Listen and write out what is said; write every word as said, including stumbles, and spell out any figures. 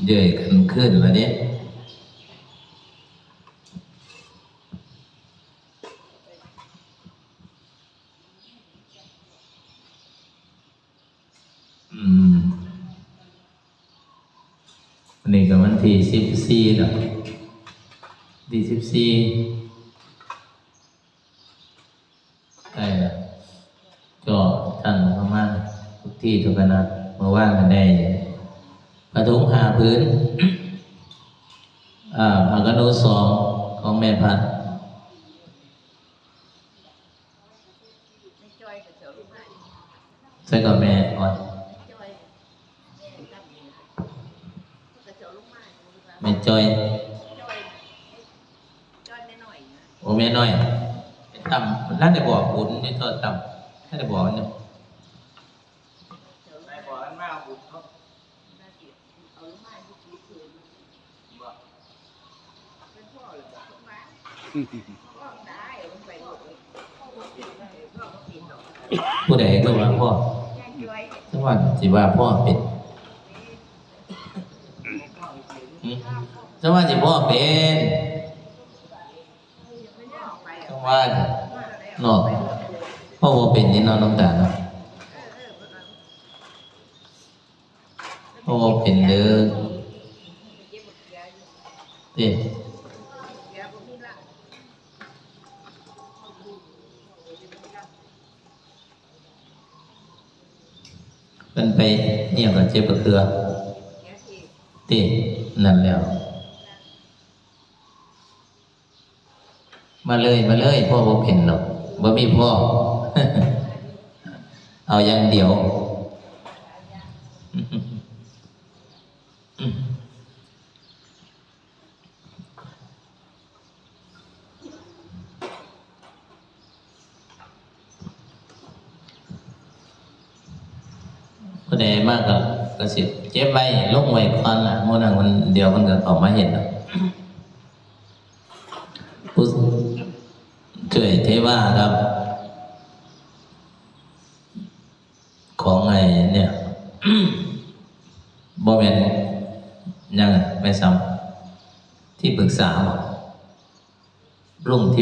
เย้ยกันขึ้นมาเด้ อืม อันนี้ก็วันที่สิบสี่แล้ว ที่สิบสี่ ใกล้แล้ว ก็ท่านเข้ามาทุกที่ทุกคณะ เมื่อวานก็ได้ผ้าถุงห้าผืน อ่า ผ้าขนหนูสอง ของแม่พัด ใส่กับแม่อ่อน แม่จ้อย โอ้ แม่น้อย ตั้ม นั่นได้บอกบุญนี่ โทษตั้ม นั่นได้บอกเนี่ย ผู้ใดก็ว่าพ่อ จังว่าสิว่าพ่อเป็น หืม จังว่าสิพ่อเป็น จังว่าเนาะ พ่อบ่เป็นนี่เนาะ น้องตาเนาะ พ่อบ่เป็นเด้อ เด้ มันไปเนี่ยก็เจ็บกระเทือ เด้ นั่นแล้ว มาเลย มาเลย พ่อบ่เป็นหรอก บ่มีพ่อ เอาอย่างเดียว ผู้ใดมากก็ ก็สิเก็บไว้ ลงไว้ก่อนล่ะ มื้อนั้นมัน เดี๋ยวมันก็เข้ามาเฮ็ดดอก ผู้ช่วยเทวาครับ ของไอ้เนี่ย บ่แม่นหยังอะ แม่ซ้ำ ที่ปรึกษาบ่ ลุงที่